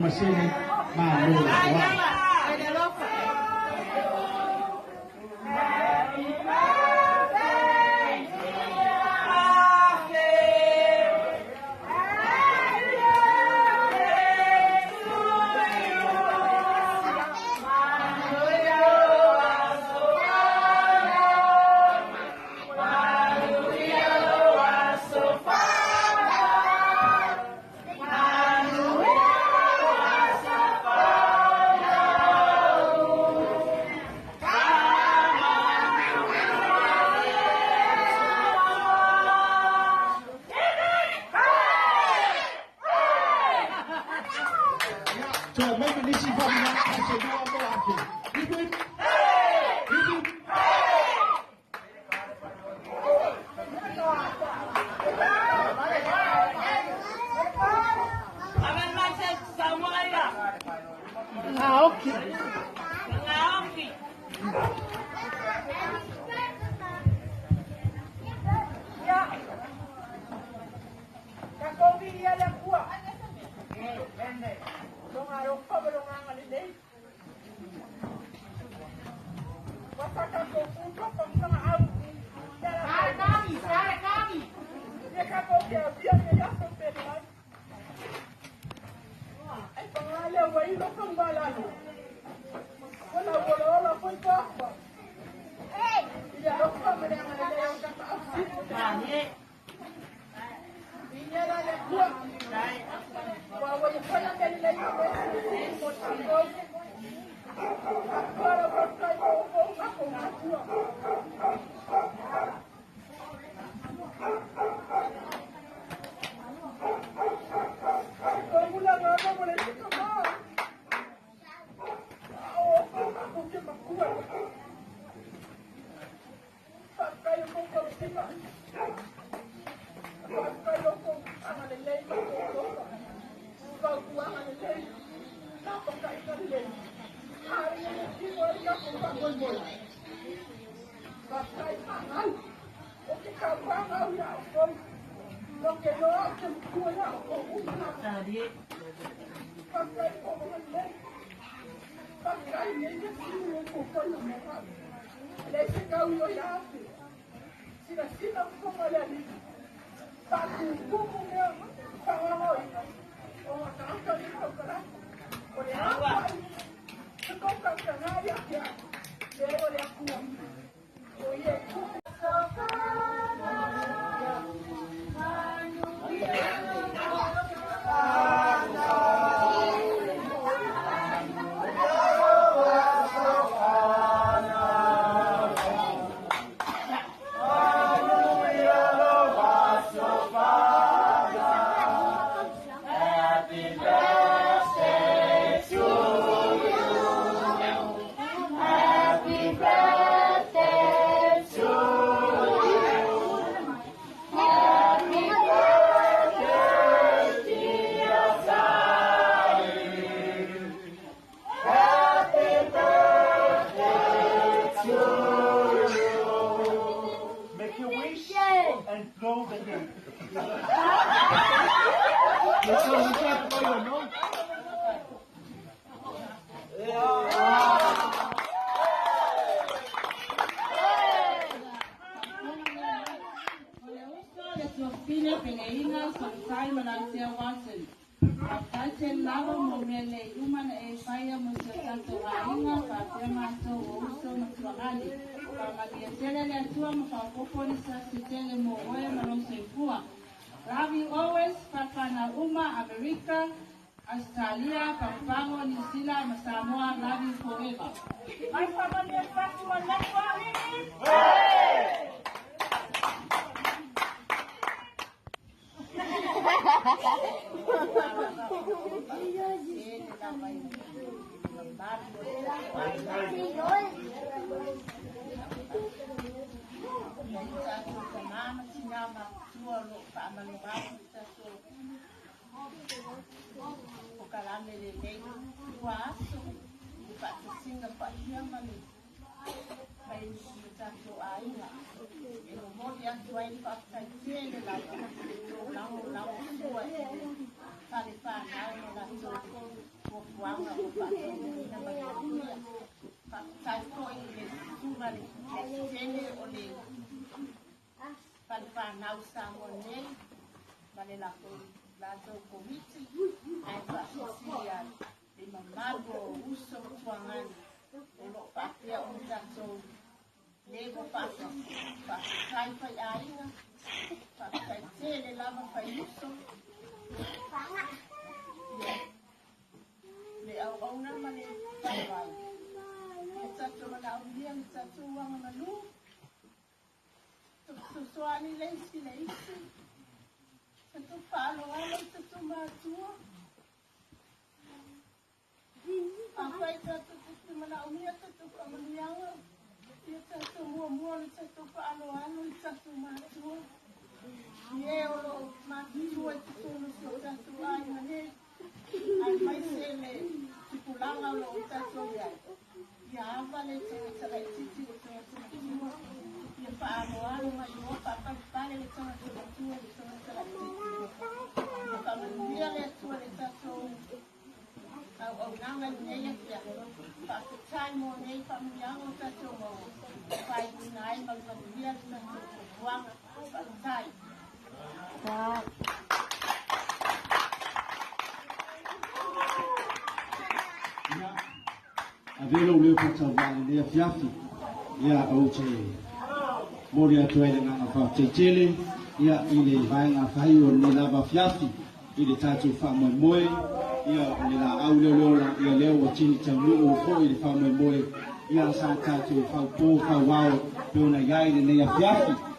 Masene malo wa. So mai ma nisi fa mina se lua mo ake. Hip hip. Hip hip. Ngaoki. Ngaoki. Make your wish and blow the cake. Let's go, let's go, no? O le uso le tuafafine Peleina Solisai Manautea Watson. Faafetai tele lava mo mea lelei uma na e faia mo si o tatou aiga faapea matou o uso ma tuagali. Faamanuia tele le Atua ma faaopoopo nisi aso tele mo oe ma lou soifua. Love you always, Papana uma, America, Australia, Pago Pago, New Zealand, ma Samoa, love you forever. Mai famania fatu ma nani. faatonuina ma le manuia. Faafetai foi i le susuga i le Peresetene o le Falefanau Samoa nei ma le latou komiti, ae faasilasila le mamalu o uso ma tuagani o lo o faapea ona tatou le ua faatasi. Faafetai faiaiga, faafetai tele lava faiuso. Ia, le auauna ma le vaivai. Ia tatou manaomia le tatou agamalu. Fesoasoani le isi i le isi. Tatou faaaloalo i tatou matua. Afai tatou te manaomia tatou faamanuiaga, ia tatou muamua le tatou faaaloalo i tatou matua. I e o lo o matutua i totonu o si o tatou aiga nei, aemaise le tupulaga o lo o tatou i ai. Ia ava le tagata laitiiti i le tagata matua, ia faaaloalo ma iloa faapalepale le tagata matua i le tagata laitiiti. Ia faamanuia le Atua i le tatou auaunaga i lenei afiafi. Faafetai mo nei faamanuiaga o tatou maua, faaiuina ai ma le manuia le tatou fuafuaga. Faafetai. Ia, avea lou leo faatauvaa i lenei afiafi, ia, ou te momoli atu ai le agaga faafetai tele, ia, i le vaega fai o lenei lava afiafi, i le tatou faamoemoe, ia, o le laau lea o le ola, ia, lea ua tini taunuu foi le faamoemoe, ia, sa tatou faupo fauao pei ona i ai lenei afiafi.